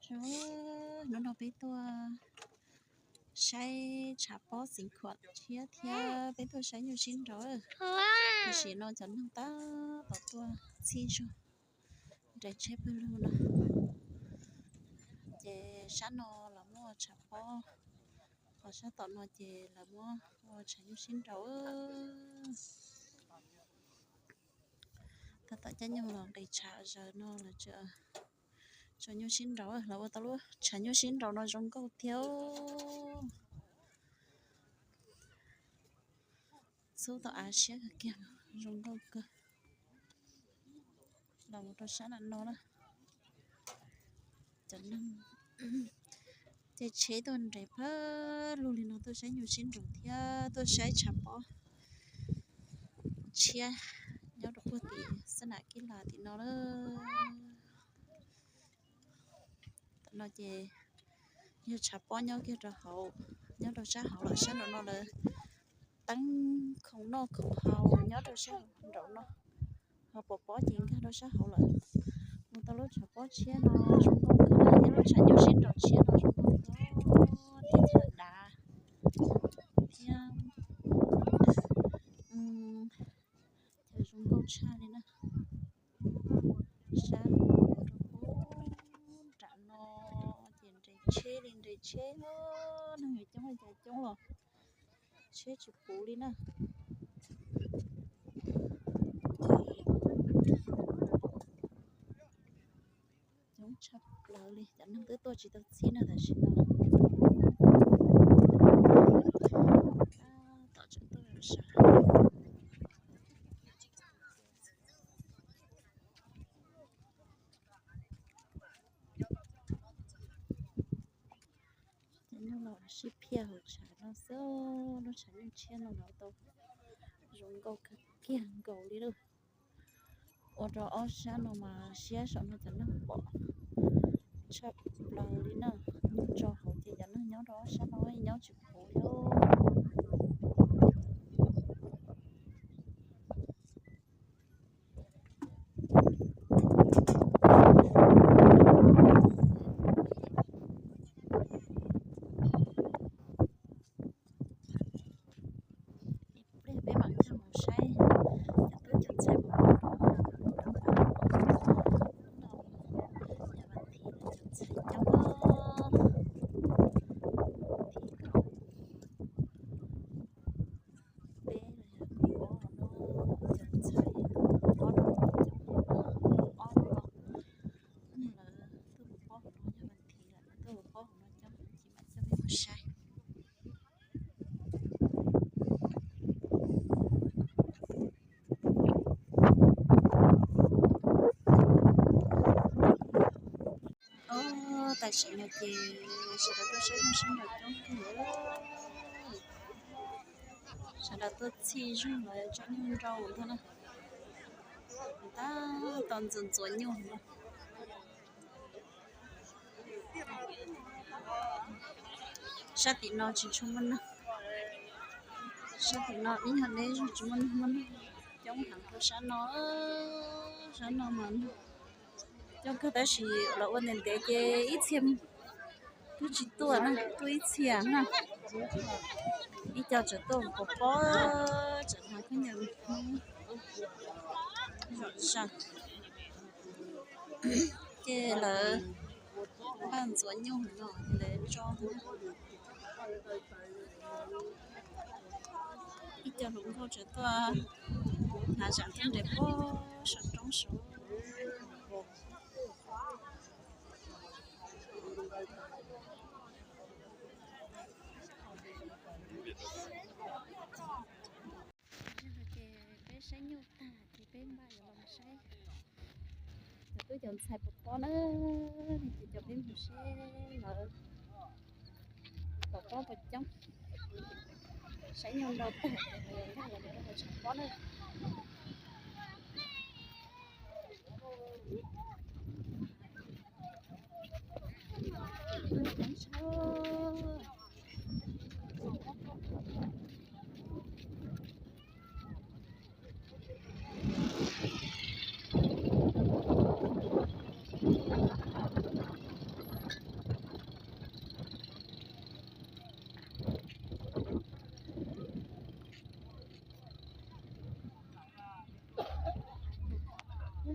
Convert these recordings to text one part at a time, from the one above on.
Hnub no peb tuaj saib tshav pob xeev khuam tshiab thiab peb tuaj saib nyuj sib nraus. Tam sim no cov neeg tab tom tuaj txhij zog nres tsheb pawg lug no. Ces sab no lawv muaj tshav pob, ho sab tom no ces lawv muaj ua tshav nyuj sib nraus. Tab tom cab nyuj los nqis tshav zaws no lawv tso nyuj sib nraus, lawv ua tau lub tshav nyuj sib nraus no zoo nkauj thiab. Xub tau av siab kawg kiag, zoo nkauj kawg. Los mus rau sab nram no na, cov neeg caij tsheb tuaj nres pawg lug li no tuaj saib nyuj sib nraus thiab tuaj saib tshav pob tshiab nyob rau puag tim xab nam kib las tim no lawm. Tam no ces yog tshav pob nyob kiag rau hauv, nyob rau sab hauv lawm, sab nraum no lawv teeb khoom noj khoom haus nyob rau sab nraum no, ho pov pob ces nkag rau sab hauv lawm. Mus tau lub tshav pob tshiab no zoo nkauj kawg, thiab lub tshav nyuj sib nraus tshiab no zoo nkauj kawg, teb chaws dav thiab chaw zoo nkauj tshaj li na. Sab rau puag nram no ces nres tsheb li nres tsheb, neeg yuav coob li cas coob los tsheb tsis puv li na. Coob tshaj plaws li, cov neeg twb tuaj tsis tau txhij na tam sim no. Tab tom tseem tuaj sawv. Cov nyuj los sib phiaj hauv tshav no xwb, lub tshav nyuj tshiab no los tau zoo nkauj kawg kiag nkaus li lawm. Ua rau ob sab no mas siab saum no cov neeg pom tshaj plaws li na. Nyuj tso hauv ces cov neeg nyob rau ob sab no nyob tsis puv li. Ib pliag peb mam nkag mus saib cov tub cov ntxhais puas pom. Hnub no yog vas thiv, cov ntxhais coob, vas thiv kaum, peb los yog kaum ob no, cov ntxhais ob no coob, ob no lawv tuaj mus pob hauv no yog vas thiv lawm, tuaj mus pob hauv no coob, ces mam coj peb mus saib. Ob, tam sim no ces sawv daws tuaj saib nyuj sib nraus coob kawg. Sawv daws tuaj txhij zog los tso nyuj nraus ntag na. Tab tom ntxuav ntxuav nyuj no. Sab tim no tsis tshua muaj neeg. Sab tim no ib nyuag deb zog tsis muaj neeg, muaj neeg coob heev rau sab no. Sab no mas coob kawg tab sis los ua ntev ntev ces ib txhia twb tsis tuaj na, tuaj ib txhia na. Ib co tseem tuaj pov pob, tseem hnav khaub ncaws Hmoob zom zaws. Ces lawv npaj ntxuav nyuj no lawv tso. Ib co hluas nkauj tseem tuaj hnav zam thiab nres puag saum roob saud. Ces peb saib nyuj tag ces peb npaj yuav los saib cov tub cov ntxhais pov pob na, ces coj peb mus saib lawv pov pob puas coob. Saib nyuj nraus tag ces nkag los rau hauv tshav pob na.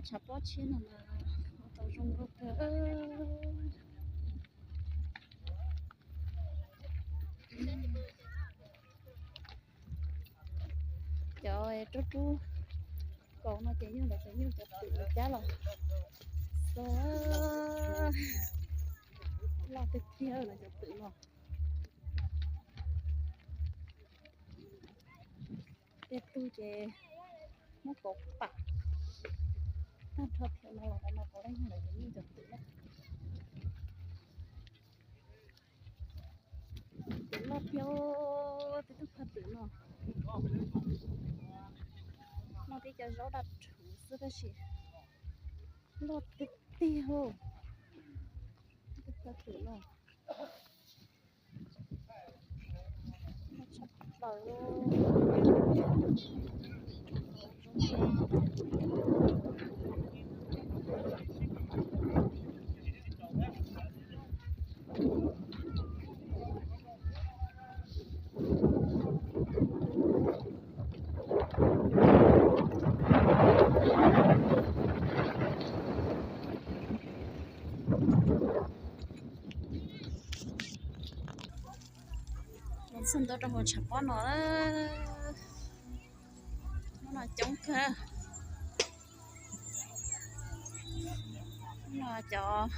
Tshav pob tshiab no mas ua tau zoo nkauj kawg. Cov rub rub kaus no ces yog lawv cov nyuj cov twm cab los xo, loj tiag tiag lawv cov twm no. Tej tug ces muab kauv pam tag nrho thiab no los no kauv lawv cov nyuj cov twm na. Twm loj thiab, tej tug phaj twm no, no peb cov zaub daj rhuv xwb tab sis loj tiag tiag. Tej phaj twm no. Los txog ntua rau hauv tshav pob no, hnub no coob kawg. Hnub no cov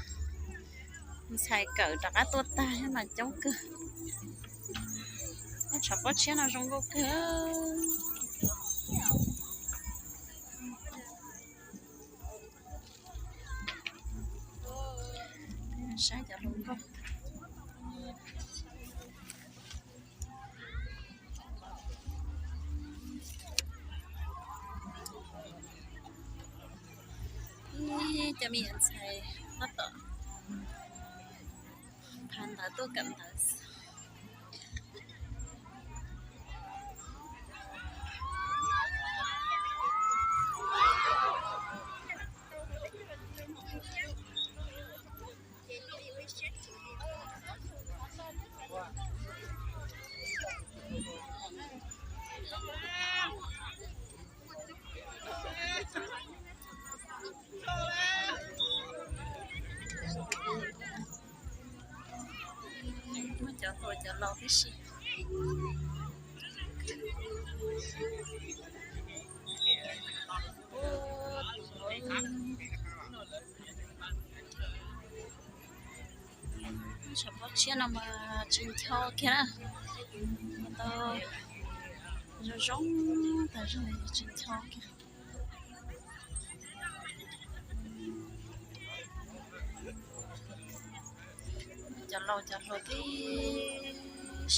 ntxhais kawm rov qab tuaj tag mas coob kawg. Lub tshav pob tshiab no zoo nkauj kawg. Saib cov hluas nkauj. Ib cov me nyuam ntxhais tab tom phav ntawv tuaj kawm ntawv. Muaj cov hluas cov laus tib si. Tshav pob tshiab no mas tsis ncho kiag na, tau zoo zoo tas zog tsis ncho kiag. Cov laus cov hluas tib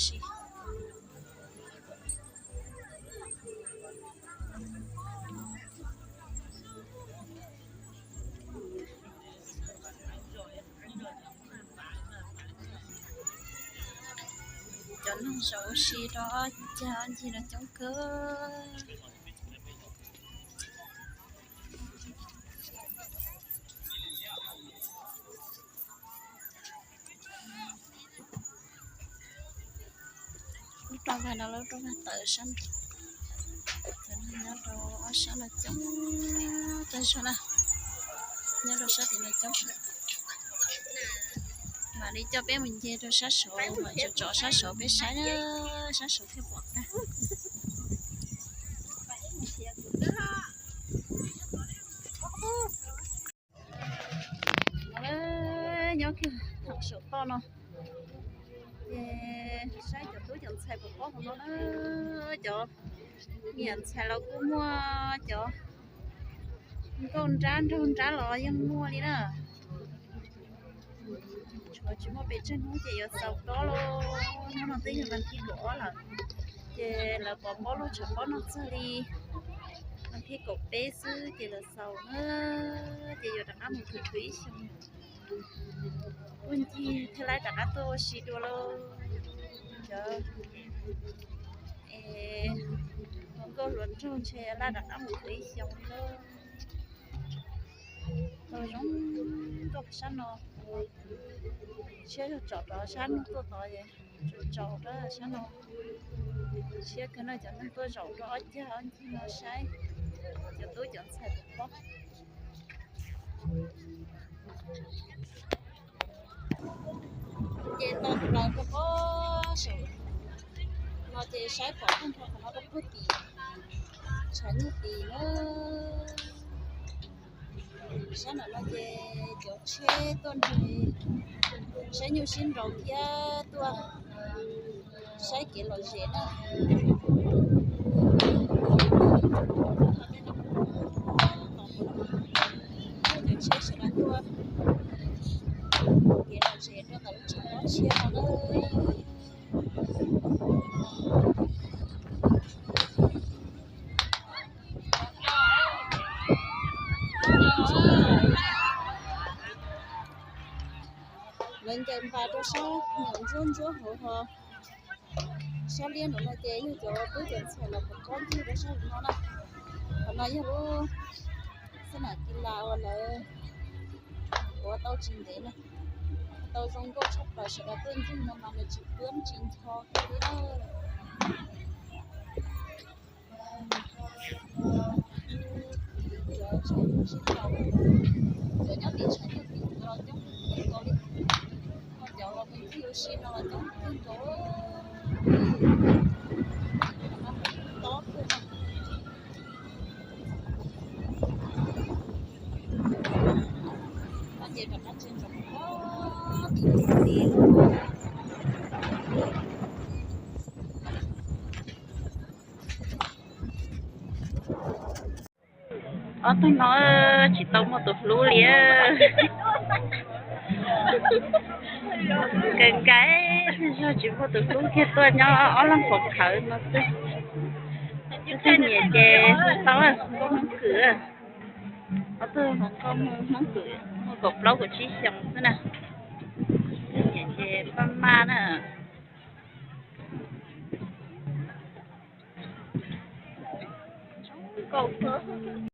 si. Cov neeg zaum ua si rau ob cag ob ncig no coob kawg. Lub roj vag no lub roj vag tawm sab nraud. Cov neeg nyob rau ob sab no coob tag zog na, nyob rau sab tim no coob. Mam li coj peb mus nce rau sab saud, mam tso tso sab saud peb saib na, sab saud thiaj pom tag. Nyob kiag thaum saum toj no, ces saib cov tub cov ntxhais puas paub hauv no na. Cov me nyuam ntxhais los kuj muaj, cov nkauj nrab nraug nrab los yeej muaj li na. Tshuav tsis muaj pes tsawg hnub ces yuav xaus tob lauj. Hnub no twb yog vas thib kaum ob lawm, ces lawv pov pob lub tshav pob no txog li vas thib kaum peb xwb ces lawv xaus na, ces yuav rov qab mus khwv khwv ib xyoos. Ua ncig thiaj li rov qab tuaj ua si dua lauj. Cov hluas nkauj hluas nraug ntshe laj rov qab mus khwv ib xyoos li lauj. Tau zoo nkauj sab no, siab zog tsom rov sab hnub tuaj tod es tsaus rau sab no. Siab kawg no cov neeg tuaj zaum rau ob cag ob ncig no saib cov tub cov ntxhais puas paub. Ces tau plaws rau pob saum no ces saib pom tag nrho qhov no rau puag tim tshav nyuj tid na. Sab nram no ces cov tsheb tuaj nrog saib nyuj sib nraus thiab tuaj saib kev lom zem na. Cov tsheb sawv daws tuaj kev lom zem rau ntawm lub tshav pob tshiab no na. Lawv ncaws npas rau sab nraum ntsuab ntsuab hauv ho. Sab liab nraum no ces yog cov tub cov ntxhais los mus kob ncig rau sab hauv no na. Qhov no yog lub xab nam kis las uas lawv ua tau tsis ntev na, tau zoo nkauj tshaj plaws, sawv daws tuaj ncig no mas nws tsis tuab tsis ncho kiag li na. Cov nyob tim tshav nyuj tim no los coob kawg nkaus li, ho cov uas mus ncig ua si no los coob kawg nkaus. Tob kawg no. Ces rov qab tsev ntsoov pob tim tim. Ob tug no tsis tau muaj tus hlub li. Nkawd nkawd zog tsis muaj tus hlub kiag tuaj nyob ob leeg pov khawv no xwb. Tus twg nyiam ces hu tau, Hmoob Kwm. Ob tug hluas nkauj Hmoob Kwm muaj kaum plaub kaum tsib xyoos xwb na. Twg nyiam ces pab maj na. Zoo nkauj kawg.